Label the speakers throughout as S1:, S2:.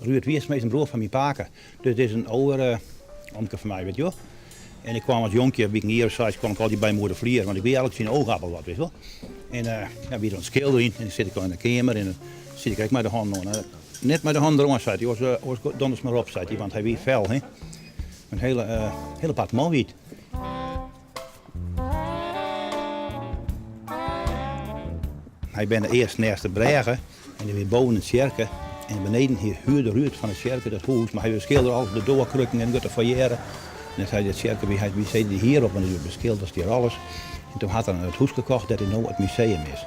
S1: Ruurd Wiersma is in broer fan myn pake, dus it is in oeromke fan my, wit jo. En ik kwam as jonkje, wie ik in jier of seis, kwam ik altyd by him oer de flier, want ik wie eigentlik syn oogappel wat, witst wol. En ja, wie er oan it skilderjen en dan sit ik al yn de keamer en dan sit ik ek mei de hannen oan. Net mei de hannen deroan, seit hy, oars, oars donders mar op, seit hy, want hy wie fel, hè. In hele, hele aparte man wie it. Hy wenne earst neist de brêge en der wie boven in tsjerke en beneden hie huurde Ruurd fan de tsjerke dat hûs, mar hy beskildere alles, de doarkrukken en grutte foyer. En dan sei de tsjerke, wie hy wie de hier op en hy beskilderde hjir alles. En toen hat er it hûske kocht dêr't no it museum is.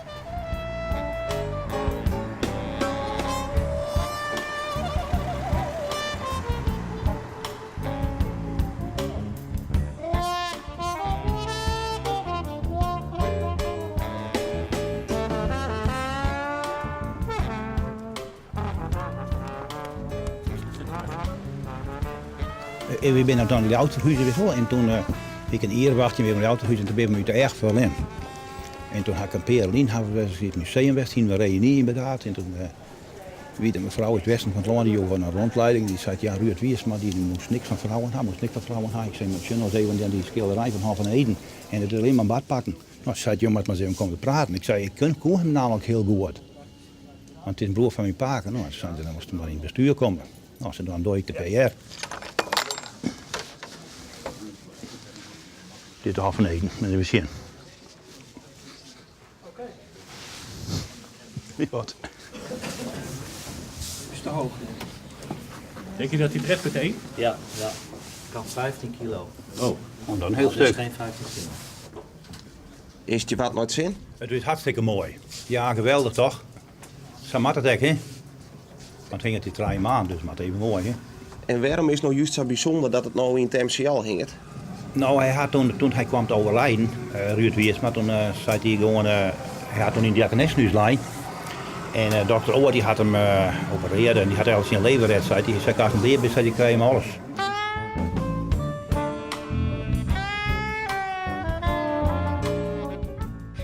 S1: We binne dan Ljouwert ferhuze witst wol en toen hie ik in jier wachte wie in Ljouwert ferhuze en toen binne we út de each ferlern. En toen ha ik in pear lyn hawwe we ris yn it museum west, hiene we in reüny yn Burdaard en toen Wie der in mefrou út it westen fan it lân, dy joech in rondleiding, dy sei, ja, Ruurd Wiersma, dy moast niks fan frouwen ha, moast niks fan frouwen ha. Ik sei, mar sjoch no ris even nei dy skilderij fan Hof van Eden en it is allinne mar badpakken. No, se seit, jo moatte mar ris even komme te praten. Ik sei, ik koe him namelijk hiel goed, want it is in broer fan myn pake. No, se sei, dan moatst mar yn it bestuur komme. No, se dan doe ik de PR. Dit is de Hof van Eden, even sjen. Wat?
S2: Is te hoog. Denk je dat hij het redt met één?
S3: Ja, ja. Kan 15 kilo.
S1: Oh, oh dan een heel stuk.
S3: geen 15 kilo.
S4: Is it je wat nei it sin?
S1: It is hartstikke moai. Ja, geweldich toch? Sa moat it ek, hè? Want hinget dy trije maand, dus moat even moai, hè?
S4: En wêrom is it no just sa bysûnder dat it no yn it MCL hinget?
S1: No, hy hat toen, toen hy kwam te overlijden, uh, Ruurd Wiersma, toen uh, sei hy gewoan, uh, hy hat toen yn it diakonessenhûs lein. En uh, dokter Oort die hat him uh, operearre en dy hat eigentlik syn leven red, sei hy. Sei, ast dea bist, sei hy, krije jim alles.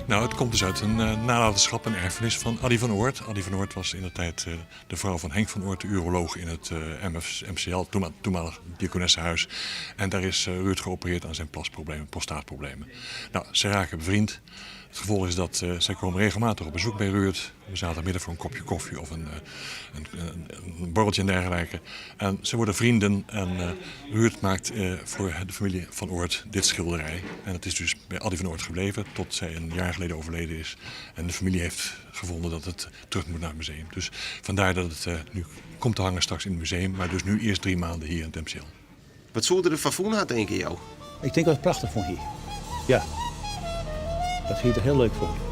S5: Nou, het komt dus uit een uh, nalatenschap, een erfenis van Addy van Oort. Addy van Oort was in de tijd uh, de vrouw van Henk van Oort, de uroloog in het uh, MF, MCL, toenmalig diakonessenhuis. En daar is Ruud geopereerd aan zijn plasproblemen, prostaatproblemen. Nou, ze raken bevriend. Het gevolg is dat uh, zij komen regelmatig op bezoek bij Ruud. We zaten midden voor een kopje koffie of een, een, een, een borreltje en dergelijke. En ze worden vrienden en uh, Ruud maakt uh, voor de familie van Oort dit schilderij. En het is dus bij Addy van Oort gebleven tot zij een jaar geleden overleden is. En de familie heeft gevonden dat het terug moet naar het museum. Dus vandaar dat het uh, nu komt te hangen straks in het museum. Maar dus nu eerst drie maanden hier in het MCL.
S4: Wat soe er derfan fûn ha, tinke jo?
S1: Ik tink dat it prachtich fûn hie. Ja. Dat hie er hiel leuk fûn.